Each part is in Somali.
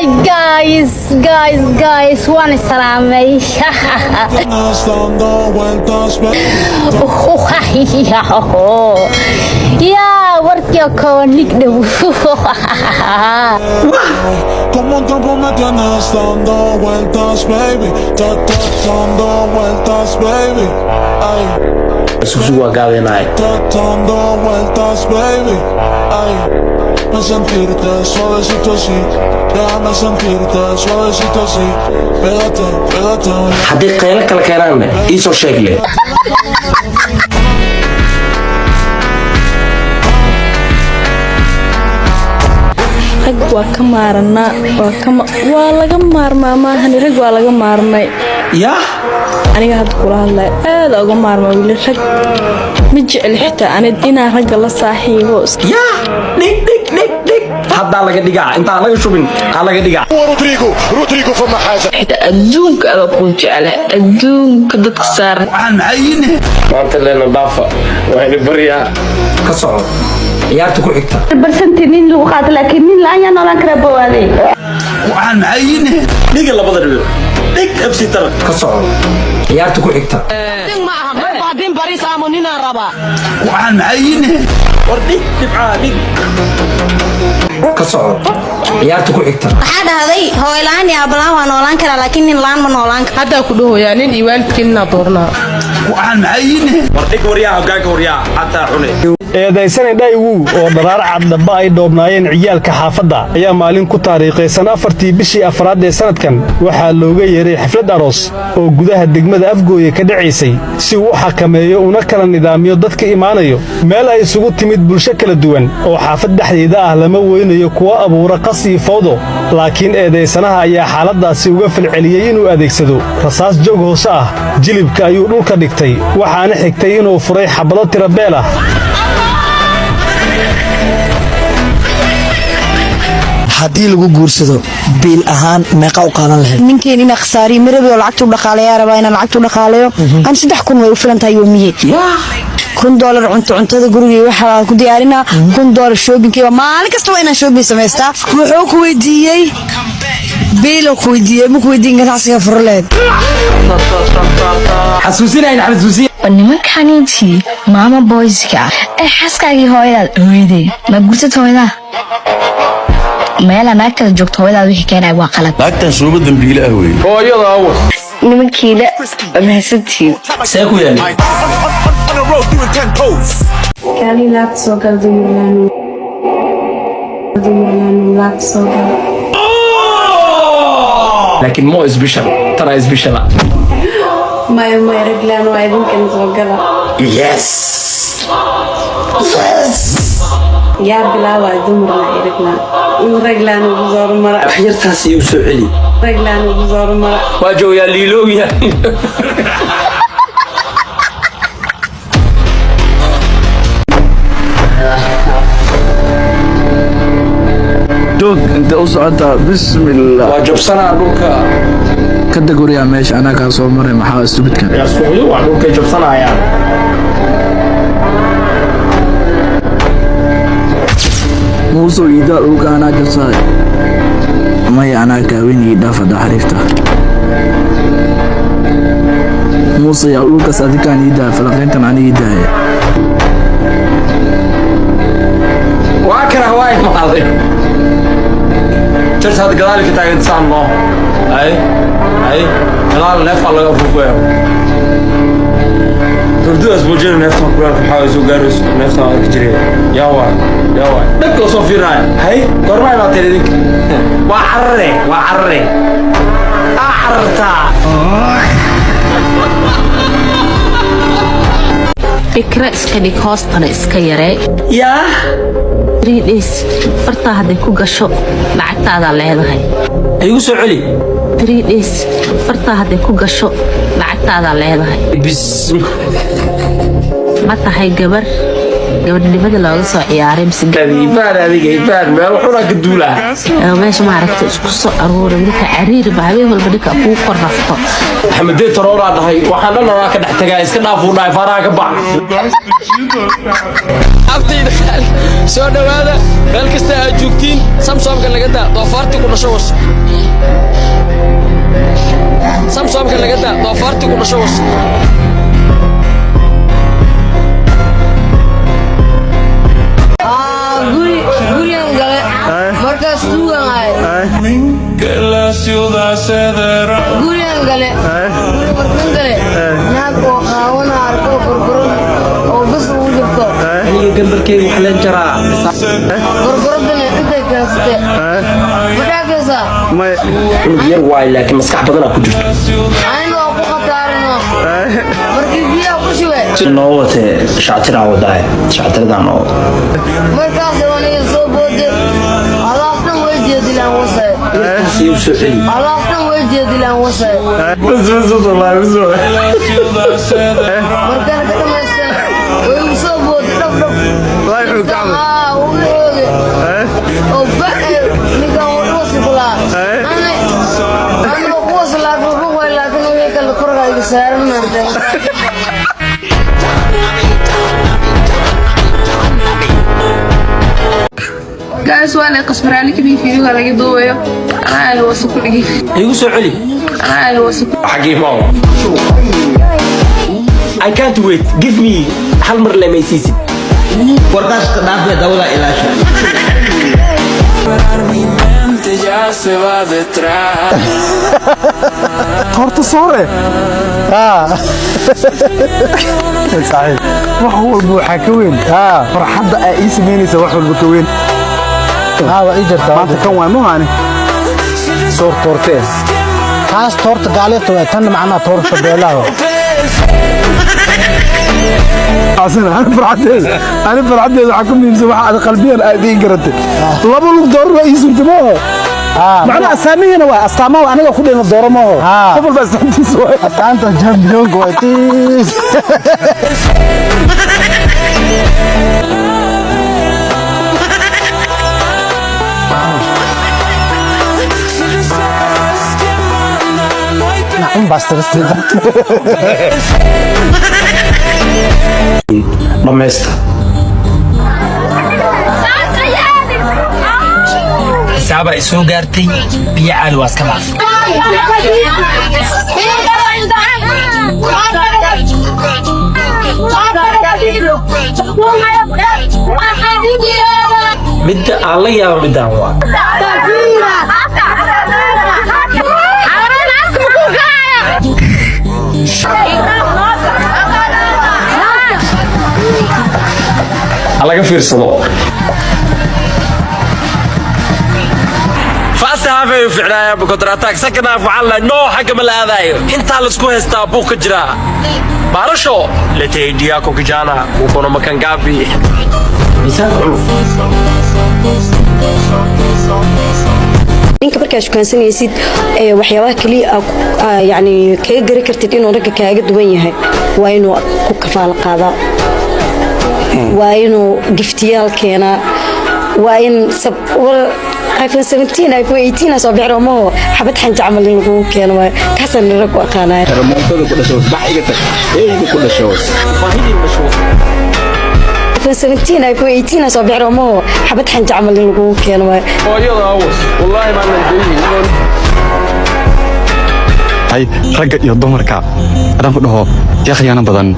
Hi guys, guys, guys, waan isalaamay. Dando vueltas, baby. Yaa warkii kooban nig dhow. Como un trompo me tienes dando vueltas, baby. Ta, ta, dando vueltas, baby. Ay, Sugsug waa gaadeenahay. Ta, dando vueltas, baby. Ay, me sentirte suavecito así. Déjame sentirte suavecito así. Pégate, pégate. Haddii qaylo kala keenaanne iisoo sheeg le. Rag waa ka maaranaa, waa laga maarmaa. Maahan, rag waa laga maarmay. Yaa. Aniga hadda kula hadlaya aada uga maarmaa wili. Rag ma jecli xitaa ani inaan ragga la saaxiibo. Yaa, dhig dhig dhig dhig, haddaa laga dhigaa, intaan laga shubin aa laga dhigaa. Rodrigo, Rodrigo فما حاجة. Xitaa adduunka adaa kuu jecla, adduunka dadka saaran. Maanta leena dhaafa, waa ini baryaa. Ka soco ciyaarta ku xigta. Barsanti nin lagu qaato, laakiin nin la'aan yaa noolaan karaa bowaade? Dhiga labada dhibic dhig fc tar. Ka soco ciyaarta ku xigta. War dhig dhibcaha dhig. Ka soco ciyaarta ku xigta. Waxaa dhahday hooyo la'aan iyo aabba la'aan waa noolaan karaa, laakiin nin la'aan ma noolaan karo. Haddaa ku dhahoyaa nin iyo waalidkiin inaa doornaa. War dhig waryaa, hogaanka waryaa xataa cune. Eedaysane Dhaywu oo dharaar caddhaba ay dhoobnaayeen ciyaalka xaafadda ayaa maalin ku taariikhaysan 4-tii bishii afraad ee sannadkan waxaa looga yeeray xaflad aroos oo gudaha degmada Afgooye ka dhacaysay. Si uu u xakameeyo una kala nidaamiyo dadka imaanayo meel ay isugu timid bulsho kala duwan oo xaafad dhexdeeda ah, lama weynayo kuwa abuura qas iyo fawdo. Laakiin eedaysanaha ayaa xaaladdaasi uga falceliyey inuu adeegsado rasaas joog hoose ah. Jilibka ayuu dhulka dhigtay, waxaana xigtay inuu furay xabado tirabeel ah. Haddii lagu guursado, biil ahaan meeqa u qaadan lahayd? Ninkeen inaa khasaariyo marabi oo lacagta u dhaqaaleeyaa rabaa, inaan lacagta u dhaqaaleeyo. Aan 3000 way u filan tahay yoomiye. $1000 cunto, cuntada guriga waxaa ku diyaarinaa, $1000 shoppingkii. Maalin kasta waa inaan shopping samaystaa. Wuxuu ku weydiiyey biilo ku weydiiyey, ma ku weydiin ganacsiga furo lahayd? Xasuusinayn, xasuusin. Nimankanintii maama boyska ee xaaskaagii hooyadaad hooyaday ma gursad hooyadaa meela naag kala joogto, hooyadaad wixii keenaya waa qalad. Naagtan suuba dambiile ah weeye. Hooyada awas. Nimankiina waa mahadsantihiin. See ku yaali? Kaali laabta soo gal, dumarlaan, dumarlaan laabta soo gal. Laakiin mo isbishal tana isbishala. Maya, maya, raglaan waa idinkan, soo gala. Yes, yes. Yaa bilaawaa, dumarna iyo raglaan? Raglaan ugu soo mara. Wax yartaas igu soo celi. Raglaan ugu soo mara. Waa joogaa liiloogiya. Joog, inta u socotaa? Bismillah. Waa jabsanaa dhulka. Ka deg wariyaa meesha, anaa kaa soo maray. Maxaa stupidkan? Yaa suuqyo waa dhulkay jabsanayaan. Muusoo iidaa dhulka, anaa jabsaday. Maya, anaa kaaweyn, ii dhaaf hadda xariifta. Muuse yaa dhulkaas adikaan ii daaya, falaqayntan ani ii daaya. Waa kana, waa imaaday jarta. Hadda gadaal ka taagan saan noo ay ay gadaal neefaa laga afuufaya. Hurdadaas muujina neeftan kulaalka maxaa soo gaarayso, neeftan arki jiray. Yaa waay, yaa waay, dhag la soo fiirinaya. Hay, goorma imaateen idinka? Waa carare, waa carare, aa carartaa. Fikra iska dhig, hoostana iska yaree. Yaa. 3 days fartaa hadday ku gasho, lacagtaadaa leedahay. Igu soo celi. 3 days fartaa hadday ku gasho, lacagtaadaa leedahay. Bis. Ma tahay gabar Gabadhnimada looga soo ciyaaray mise Ifaan, adiga ifaan, meel xunaa ka duulaa. Meesha maaragta isku soo aruuray ninka cariiri ba habeen walba ninka kuu kor rafto. Axmed Dee Tarooraa dhahay, waxaan dhan anaa ka dhex tagaa, iska dhaafuu dhahay, faaraha ka bax. Abtayda qaali, soo dhowaada meel kasta aad joogtiin. Samsomka laga daa, doofaartii ku dhasho was. Samsomka laga daa, doofaartii ku dhasho was. Gurigan gale markaas tuugan ahay. Que la ciudad se derrama. Gurigan gale, guri markan gale, naag oo qaawana arko, gorgoran oo bas ugu jirto. Aniga gambarkeyga wax leen jaraa. Gorgoradana intay keensatay ma dhaafaysaa? Cunug yar waaye, laakiin maskax badanaa ku jirto. Anina waa ku khataarino markii biyaha ku shubay. Noo watee shactiraa wadaaye, shactiradan oo Markaas aniga soo booday, alaaf dhan way jeedilaan wasay. Sii u soo celi. Alaaf dhan way jeedilaan wasay. Bas bas bas, wallaahi bas waay. Markaan ka dhamaystay way igu soo booday, dhab dhab. Aa, wuu i xoogay oo bacay ninkan wuu i wasi kulaa. Ani aniga ku wasi, laakiin wuxuu waay, laakiin wixii kale korka iga saaran maartay. Guys, waa lay qasbaraali kabii fiidiga laga duubayo, anaa ay wasa ku dhigi. Igu soo celi. Anaa ay wasa ku Xaggii maaw. I can't wait, give me hal mar lemaysiisid. Warkaas dhaafee, dawada ilaasha. Ya se va detrás. Horta soore saaxiib, wax walba waxaa ka weyn farxadda aa ii samaynaysa, wax walba ka weyn. Waa ii jirtaa. Maanta kan waay mahaani soor toortee. Taas toorta gaaleerta waay, tan macnaha toorta beelaha. Asana ani farxaddeeda waxaa ka muhiimsan waxa aad qalbiyan aad ii garatay. Laba lug dooro waa ii surtay maaho, macnaha astaamihiina waa astaamaha aniga ku dhayna dooro maaho, qof walba astaantiisa waay. Astaanta championka waay tiis. Nacum baastaristida. Dhammaysta xisaabaa isoo gaartay, biyo caali waa iska dhaaf. Midda aan la yaabo middaan waa ha laga fiirsado. First half ay u ficnaayaan, counter attack. Second half waxaa la no xagga ma la aadayo, intaa la isku haystaa, buuq ka jira. Baarasho letei diako kijana ukono makangapi miisaanka culus. Ninka markaa shukaansanaysid ee waxyaabaha kaliya aa yacni kaga gari kartid inuu ragga kaaga duwan yahay waa inuu ku kafaalo qaadaa, waa inuu giftiyaal keenaa, waa in war iPhone 17, iPhone 18 soo bixiro maho, xabad xanja camal in lagugu keeno waayo, kaasaan rag ku aqaanaya. Remontada ku dhasho, bax iga tag, eyga ku dhasho. iPhone 17, iPhone 18 soo bixiro maho, xabad xanja camal in lagugu keeno waayo. Hooyada awas, wallaahi baan goynin. Hay, ragga iyo dumarka haddaan ku dhaho, yaa khiyaano badan?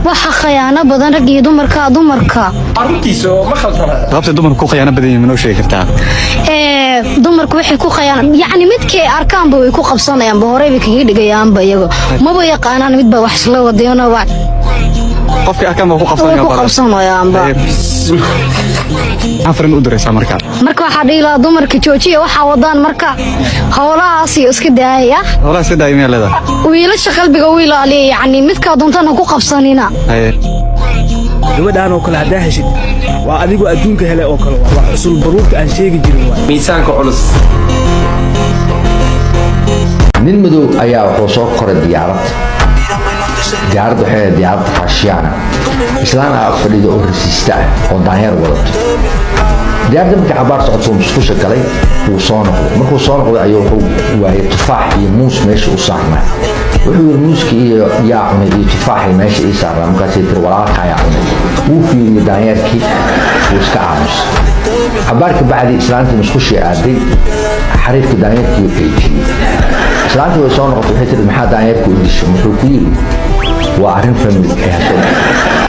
Waxa khiyaano badan rag iyo dumarka, dumarka. Arrintiisa ma khaldana. Sababta dumarku ku khiyaano badan yihiin ma noo sheegi kartaa? Dumarku waxay ku khiyaan, yacni midkay arkaanba way ku qabsanayaanba, horey bay kaga dhigayaanba, iyago maba yaqaanaan midba wax isla wadayona waa Qofkii arkaan baa ku way qabsanaya. ku qabsanayaanba. Maxaa farin u diraysaa marka? Marka waxaa dhihi lahaa dumarka, joojiya waxaa wadaan, marka howlahaas iyo iska daayaya. Howlaha iska daaya miyaa leedahay? Wiilasha qalbiga u ilaaliya, yacni midkaa doontana ku qabsanina. Haye. Gabadhaan oo kale haddaa heshid, waa adigoo adduunka helay oo kale, waa xusul baruurta aan sheegi jirin waay. Miisaanka culus. Nin madow ayaa wuxuu soo koray diyaarad. Diyaaradda waxay ahayd diyaarad Raashiyaana. Islaan aa ag fadhida oo rasiista ah oo daanyeer wadato. Diyaaradda markii cabaar socoto, musqusha galay, wuu soo noqday. Markuu soo noqday ayuu wuxuu waayay tufaax iyo muus meesha u saarnaa. Wuxuu yiri, "Muuskii iyo yaa cunay iyo tufaaxii meesha ii saarnaa?" Markaasay tiri, "Walaalka ayaa cunay." Wuu fiiriyey daanyeerkii, wuu iska aamusay. Cabaar ka bacdi islaantii musqushii aaday, xariifkii daanyeerkii uu ceejiyey. Islaantii way soo noqotay, waxay tiri, "Maxaa daanyeerka u dishay?" Wuxuu ku yiri, "Waa arrin family ee hasoo."